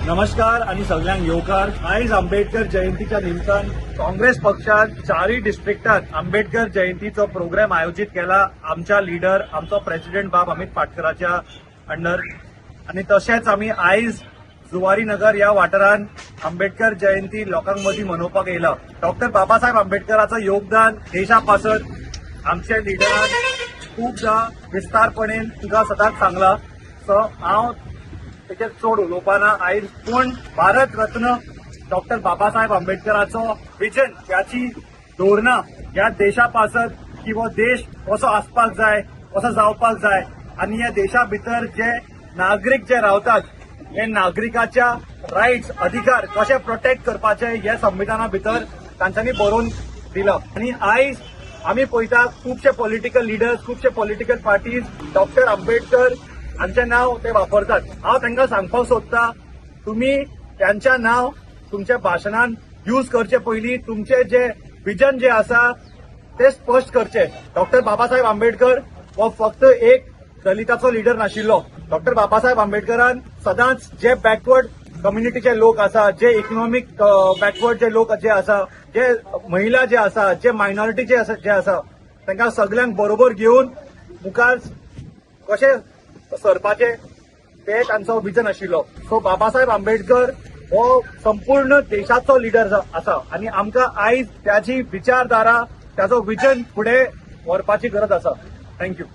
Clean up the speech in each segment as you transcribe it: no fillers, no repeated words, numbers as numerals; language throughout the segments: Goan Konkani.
नमस्कार आणि सगळ्यांक येवकार. आयज आंबेडकर जयंतीच्या निमतान काँग्रेस पक्षान चारय डिस्ट्रिक्टात आंबेडकर जयंतीचो प्रोग्राम आयोजीत केला आमच्या लिडर, आमचो प्रेसिडेंट बाब अमित पाटकराच्या अंडर. आणि तशेंच आमी आयज जुवारी नगर ह्या वाठारांत आंबेडकर जयंती लोकांक मदीं मनोवपाक येयला. डॉक्टर बाबासाहेब आंबेडकराचो योगदान देशा पासत आमच्या लिडरान खूबदां विस्तारपणे तुका सदांच सांगला. सो हांव तेचेर चड उलोवपाना आयज, पूण भारत रत्न डॉक्टर बाबासाहेब आंबेडकराचो विजन, त्याची धोरणां ह्या देशा पासत की हो देश कसो आसपाक जाय, कसो जावपाक जाय आनी ह्या देशा भितर जे नागरीक जे रावतात हे नागरिकाच्या रायट्स, अधिकार कशे प्रोटेक्ट करपाचे हे संविधाना भितर तांच्यांनी बरोवन दिला. आनी आयज आमी पळयता खुबशे पॉलिटिकल लिडर्स, खुबशे पॉलिटिकल पार्टीज डॉक्टर आंबेडकर हांचें नांव ते वापरतात. हांव तांकां सांगपाक सोदता, तुमी त्यांच्या नांव तुमच्या भाशणान यूज करचे पयलीं तुमचे जे विजन जे आसा ते स्पश्ट करचे. डॉक्टर बाबासाहेब आंबेडकर हो फक्त एक दलिताचो लिडर नाशिल्लो. डॉक्टर बाबासाहेब आंबेडकरान सदांच जे बॅकवर्ड कम्युनिटीचे लोक आसा, जे इकॉनॉमीक बॅकवर्ड जे लोक जे आसा, जे महिला जे आसा, जे मायनॉरिटी जे आसा, तांकां सगल्यांक बरोबर घेवन मुखार कशें सरपाचें ते तांचो विजन आशिल्लो. सो बाबासाहेब आंबेडकर हो संपूर्ण देशाचो लिडर आसा आनी आमकां आयज त्याची विचारधारा, त्याचो विजन फुडें व्हरपाची गरज आसा. Thank you.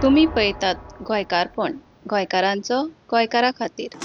तुमी पळयतात गोंयकारपण, गोंयकारांचो गोंयकारा खातीर.